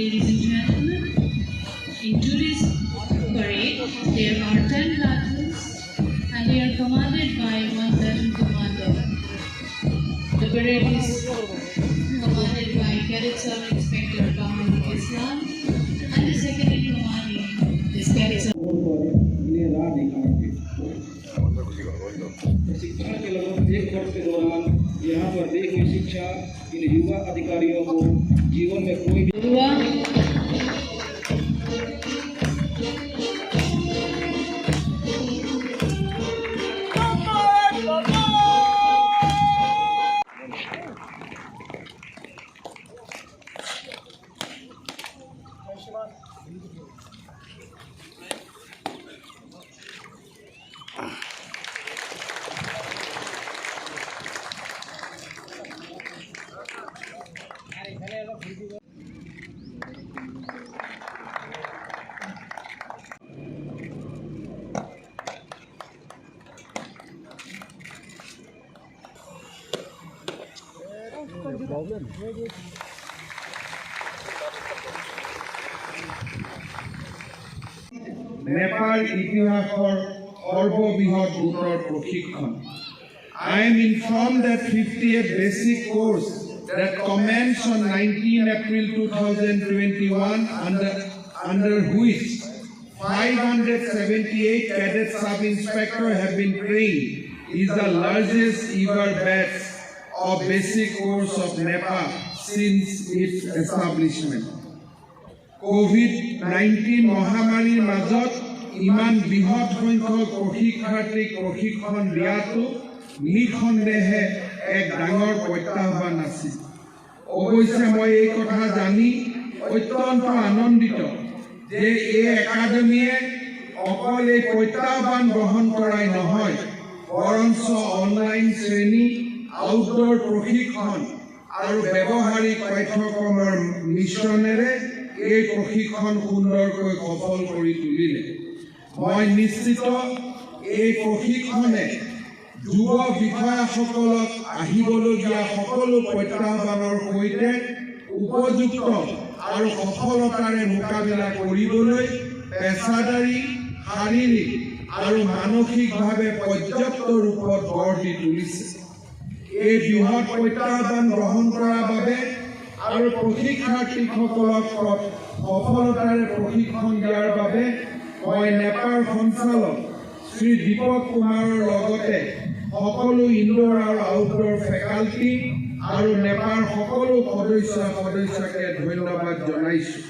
Ladies and gentlemen, in today's parade, there are 10 platoons and they are commanded by one platoon commander. The parade is commanded by Cadet Sub-Inspector Bahar Islam and the second in commanding is Cadet Sub इन्हें राह दिखाएंगे। प्रशिक्षण के लगभग एक वर्ष के दौरान यहाँ पर दी हुई शिक्षा इन युवा अधिकारियों को जीवन में कोई भी Barua. নেপাৰ ইতিহাসৰ সৰ্ববৃহৎ গোটৰ প্ৰশিক্ষণ। I am informed that 50th basic course that commenced on 19 April 2021, under which 578 cadet sub-inspector have been trained, is the largest ever batch of basic course of NEPA since its establishment. Covid-19 মহামাৰীৰ মাজত ইমান বৃহৎ সংখ্যক প্ৰশিক্ষাৰ্থীক প্ৰশিক্ষণ দিয়াটো নিঃসন্দেহে এক ডাঙৰ প্ৰত্যাহ্বান আছিল। অৱশ্যে মই এই কথা জানি অত্যন্ত আনন্দিত যে এই একাডেমীয়ে অকল এই প্ৰত্যাহ্বান গ্ৰহণ কৰাই নহয়, বৰঞ্চ অনলাইন শ্ৰেণী, আউটডোৰ প্ৰশিক্ষণ আৰু ব্যৱহাৰিক পাঠ্যক্ৰমৰ মিশ্ৰণেৰে এই প্ৰশিক্ষণ সুন্দৰকৈ সফল কৰি তুলিলে। মই নিশ্চিত, এই প্ৰশিক্ষণে যুৱ বিষয়াসকলক আহিবলগীয়া সকলো প্ৰত্যাহ্বানৰ সৈতে উপযুক্ত আৰু সফলতাৰে মোকাবিলা কৰিবলৈ পেছাদাৰী, শাৰীৰিক আৰু মানসিকভাৱে পৰ্যাপ্ত ৰূপত গঢ় দি তুলিছে। এই বৃহৎ প্ৰত্যাহ্বান গ্ৰহণ কৰাৰ বাবে আৰু প্ৰশিক্ষাৰ্থীসকলক সফলতাৰে প্ৰশিক্ষণ দিয়াৰ বাবে মই নেপাৰ সঞ্চালক শ্ৰী দীপক কুমাৰৰ লগতে সকলো ইনডোৰ আৰু আউটডোৰ ফেকাল্টি আৰু নেপাৰ সকলো সদস্য সদস্যাকে ধন্যবাদ জনাইছোঁ।